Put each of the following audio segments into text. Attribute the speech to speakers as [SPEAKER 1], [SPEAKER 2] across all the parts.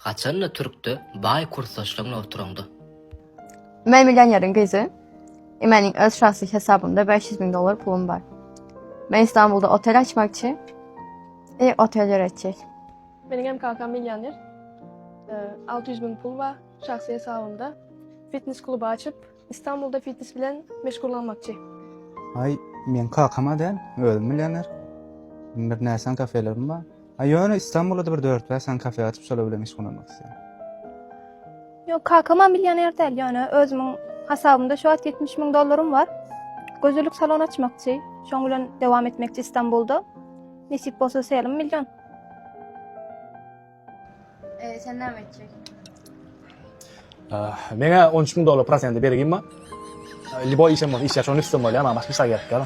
[SPEAKER 1] Haçanda türkde baý kursdaşlaň bilen oturaňda.
[SPEAKER 2] Men millioneriň gyzy. I meniň öz şahsy hesabymda 500 müň dollar pulum bar. Men Istanbulda otel açmakçy. I otel ýöretjek.
[SPEAKER 3] Meniň hem kakam millioner. 600 müň pul bar şahsy hesabymda. Fitness kluby açyp, Istanbulda fitness bilen meşgullanmakçy.
[SPEAKER 4] Aý, meň kakam-a däl, özüm millioner. Bir näçe kafelerim bar. Aý, ýöne Istanbulda-da bir dört-bäş sany kafe açyp, şolar bilen meşgullanmak isleýän.
[SPEAKER 5] Ýok, kakam-a millioner däl, ýöne özümiň hasabymda şu wagt 70 müň dollarym bar. Gözellik salony açmakçy, şoň bilen dowam etmekçi Istanbulda. Nesip bolsa selim million.
[SPEAKER 2] E, sen näme etjek?
[SPEAKER 6] Meňe 13 müň dollar prosenti bergim bar. Liboý işem bolsa işläp şony üstsem bolýar, maňa başga hiç zat gerek däl.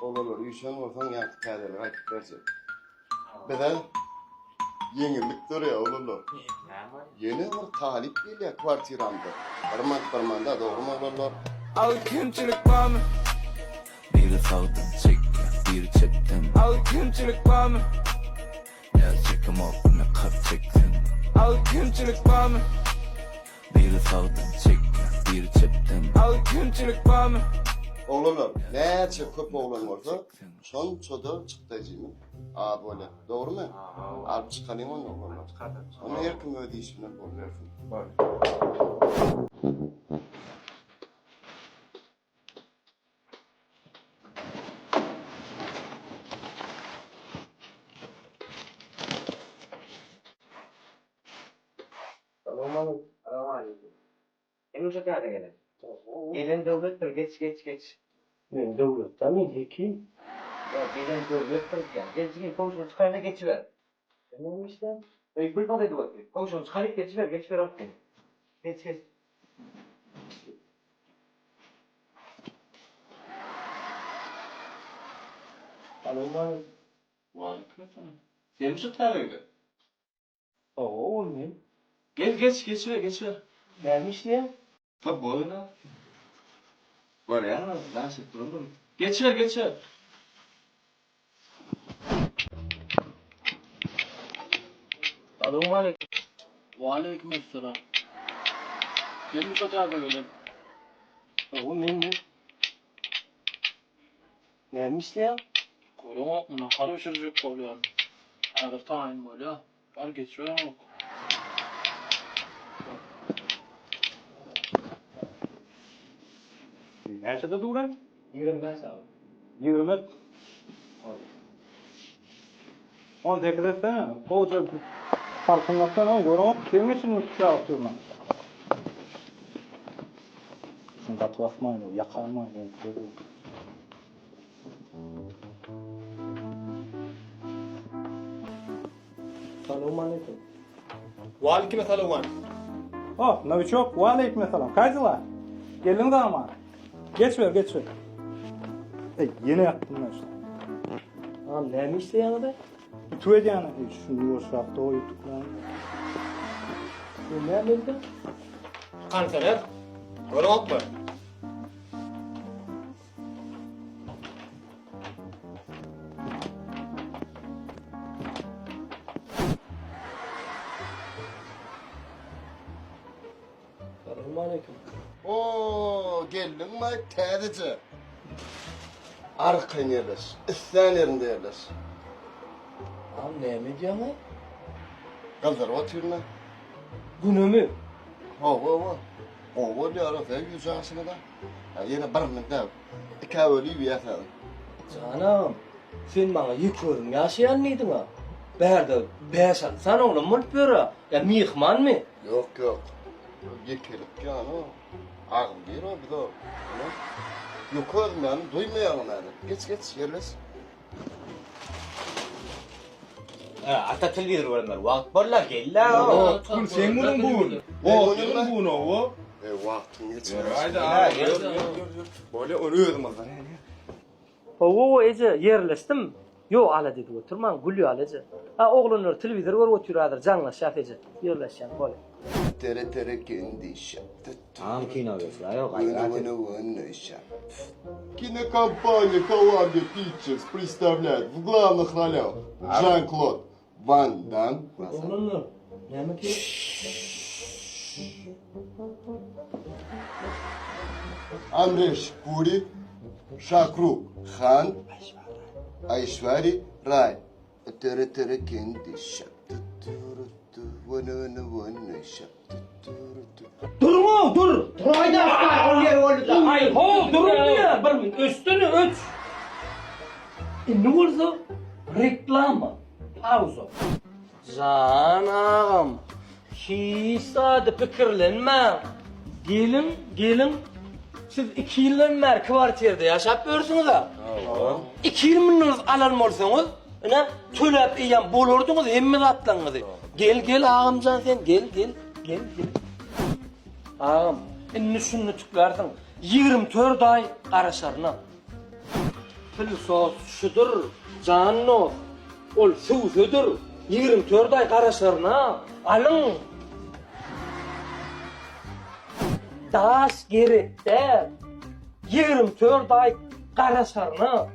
[SPEAKER 7] Oglanlar üýşen bolsaň ýaňky täzeligi aýdyp berjek. Bize ýeňillik dörýär oglanlar. Ýene bir talyp gelýär kwartiramyza. Bir manat bir manada dogrymy oglanlar?
[SPEAKER 8] Agyr kemçilik barmy?
[SPEAKER 9] Biri sagdan çekýär, biri çepden.
[SPEAKER 8] Agyr kemçilik barmy?
[SPEAKER 9] Ýa çekemok ine kart çeksen.
[SPEAKER 8] Agyr kemçilik barmy?
[SPEAKER 9] Biri sagdan çekýär, biri çepden.
[SPEAKER 8] Agyr kemçilik barmy?
[SPEAKER 7] Oglanlar, näçe köp oglan bolsa, şonça-da çykdajymyz az bolýar. Dogrumy? Alyp çykalyň onda oglanlar. Onda her kim öz işi bilen bolubersin.
[SPEAKER 10] Salowmaleýkim. Salowmaleýkim. Sen uje täze gelen. Gelen döwletdir, geç, geç, geç.
[SPEAKER 11] Men döwletdä, men hekim.
[SPEAKER 10] Ýok, gelen döwletdir diýýän. Gel jigim, köwşüňi çykaýyn-da geçiber.
[SPEAKER 11] Sen näme işleýäň?
[SPEAKER 10] Öý gül edip otyr. Köwşüňi çykaryp geçiber, geçiber otly. Geç, geç.
[SPEAKER 11] Salowmaleýkim.
[SPEAKER 12] Waleýkim salam. Senmi şu täze gelen?
[SPEAKER 11] Hawa, ol men.
[SPEAKER 12] Gel, geç, geçiber, geçiber.
[SPEAKER 11] Näme işleýäň?
[SPEAKER 12] Futbol oýnap. Görýäňmi, daş edip durandyr. Geçiber, geçiber.
[SPEAKER 11] Salowmaleýkim.
[SPEAKER 13] Waleýkim essalam. Senmi şo täze gelen?
[SPEAKER 11] Hawa, men men. Näme işleýäň?
[SPEAKER 13] Göreňokmy, nahar bişirjek bolýan. Häzir taýyn bolýa. Bar geçibereňok.
[SPEAKER 4] Näçede duran?
[SPEAKER 10] 25 abi.
[SPEAKER 4] 20. 18 etsene. Gowja salkynlatsana, göreňok, seň üçin uçýar otyrman. Şuny gaty basmaýyn, ýakarmaýyn.
[SPEAKER 11] Salowmaleýkim.
[SPEAKER 6] Waleýkim essalam.
[SPEAKER 4] Oh, nowiçok, waleýkim essalam. Как дела? Geldiň zaman. Geç ber, geç ber. Ey, ýene ýakdym ben şunu.
[SPEAKER 11] Agam näme işleýäňiz-ä?
[SPEAKER 4] Ütük edýän, ey, şunu ýuwaşrakda goý ütükläň.
[SPEAKER 11] Sen näme edýäň?
[SPEAKER 6] Kondisioner. Göreňokmy?
[SPEAKER 11] Salowmaleýkim.
[SPEAKER 7] Oo, geldiňmi täzeje? Arkaýyn ýerleş. Islän ýeriňde ýerleş.
[SPEAKER 11] Agam näme edýäň-aý?
[SPEAKER 7] Gyzdyryp otyryn-a.
[SPEAKER 11] Günemi?
[SPEAKER 7] Hawa, hawa. Gowy bolýar-a, sen ýüz ýaşyňda. Ýene bir minde ikä bölüp iýýäs häzir.
[SPEAKER 11] Jan agam, sen maňa ýeke özüň ýaşaýan diýdiň-a. Bärde bäş-alty sany oglan bolup ýör-ä. Ýa myhmanmy?
[SPEAKER 7] Ýok, ýok. Ýekelik ýany. Agzy bir-o biz o. Ýeke özüm ýaly duýmaýaňam häzir. Geç, geç, ýerleş.
[SPEAKER 10] Ata telewizor görenler wagt borla gella.
[SPEAKER 4] Gün seň günüň bu gün. Wagtyň bu gün owo.
[SPEAKER 7] E wagtyň geçer.
[SPEAKER 4] Haýda. Bolýa ony özüm alsana.
[SPEAKER 11] Hawa eje ýerleşdim. Ýok alada edip oturmaň gül ýaly eje. Ha oglanlar telewizor görüp otyr häzir jaňlaşýas eje. Ýerleşýän bolýa.
[SPEAKER 7] Tere tere kendi şap.
[SPEAKER 10] Tam kino geçdi. Aýo gaýrat et.
[SPEAKER 7] Кинокомпания Columbia Pictures представляет в главных ролях Жан-Клод Ван Дамм.
[SPEAKER 11] Oglanlar, näme ki?
[SPEAKER 7] Amreş Puri, Şahruh Han, Aýşwari Raý. Tere tere kendi şap.
[SPEAKER 11] Duruň-ow, dur! Turaýda ol ýeri boldy-da. Aý, ho, duruň diýýär, bir minut, öçdüni, öç! Indi bolsa reklama, pauza. Jan agam, hiç zady pikirlenmäň. Geliň, geliň. Siz iki ýyldan bäri kwartirde ýaşap ýörsüňiz-ä. Hawa. Iki ýyl mundan ozal alan bolsaňyz, ine, töläp eýýäm bolardyňyz hemme zatlaryňyzy. Gel, gel agamjan sen, gel, gel, gel, gel. Agam, indi şuny tüklärsiň. 24 aý garaşaryna. Pylsos şudur, jan dost. Ol süwsedir. 24 aý garaşaryna. Alyň. Daş gerek däl. 24 aý garaşaryna.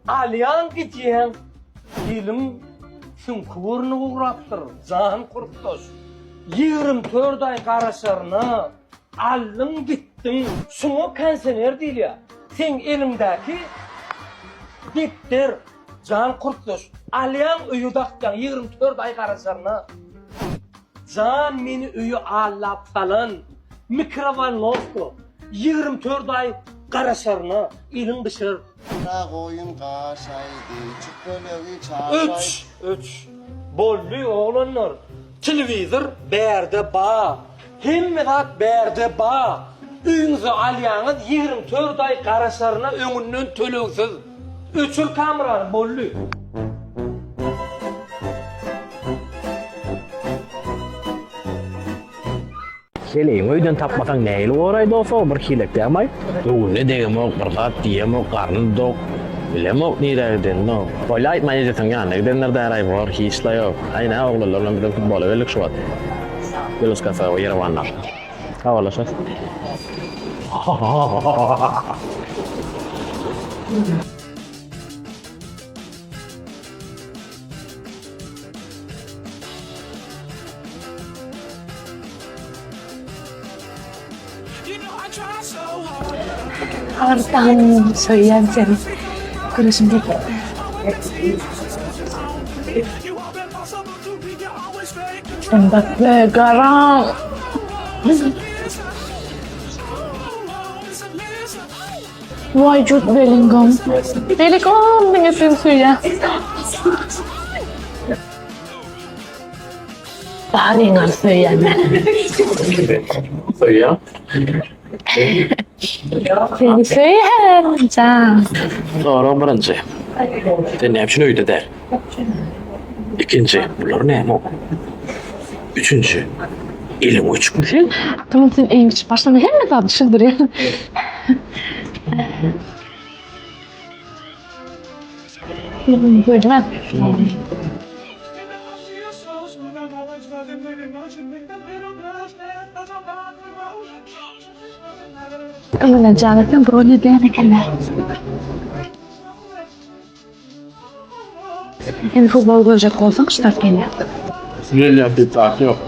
[SPEAKER 11] Alýaň gidýäň. Iliň süňki burny gurapdyr, jan kurtdaş. 24 aý garaşaryna aldyň gitdiň. Şuňa konsener diýilýär. Seň eliňdäki depder, jan kurtdaş. Alýaň öýe dakýaň 24 aý garaşaryna. Jan meni öýe allap salan mikrowolnowka 24 aý garaşaryna eliň bişirer.
[SPEAKER 7] Gara goýun gaşaýdy, çüpelegi çaşaýdy.
[SPEAKER 11] Öç, öç. Boldy oglanlar. Telewizor bärde ba. Hemme zat bärde ba. Öýüňize alýaňyz 24 aý garaşaryna öňünden tölegsiz. Öçür kamerany boldy.
[SPEAKER 6] Heleýiňi öýden tapmasaň nähili boraý doso bir hilek dämaý. Göwnüne degemok bir zat diýemok garny dok bilemok nirä gidenini. Bolýa aýtma ejesiniň ýanyna gidendir däraý bor hiçla ýok. Aý nä oglanlar bilen bizem futbola geldik şu wagt. Ýunus kafe Ýerewandan. Habarlaşarys.
[SPEAKER 14] Ardan söýýän seni. Göreşim geldi. Mbappe garam. Waý Jude Bellingham. Bellingham diňe seni söýýän. Baryňam söýýän men.
[SPEAKER 6] Söýýän.
[SPEAKER 14] Seni söýýän jan.
[SPEAKER 6] Sorag birinji. Sen näme üçin öýde däl? Ikinji, bular näme? Üçünji, eliň öçükmi seň?
[SPEAKER 14] Tamam sen eýin biçip başlama hemme zady düşündirýän. Gördüm. Öňünden jan etseň bron edýän ekenler. Indi futbol görjek bolsaň ştat gelýär.
[SPEAKER 6] Gelýär diýip zat ýok.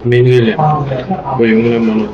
[SPEAKER 6] Men gelýän. Öýüň bilen bolar.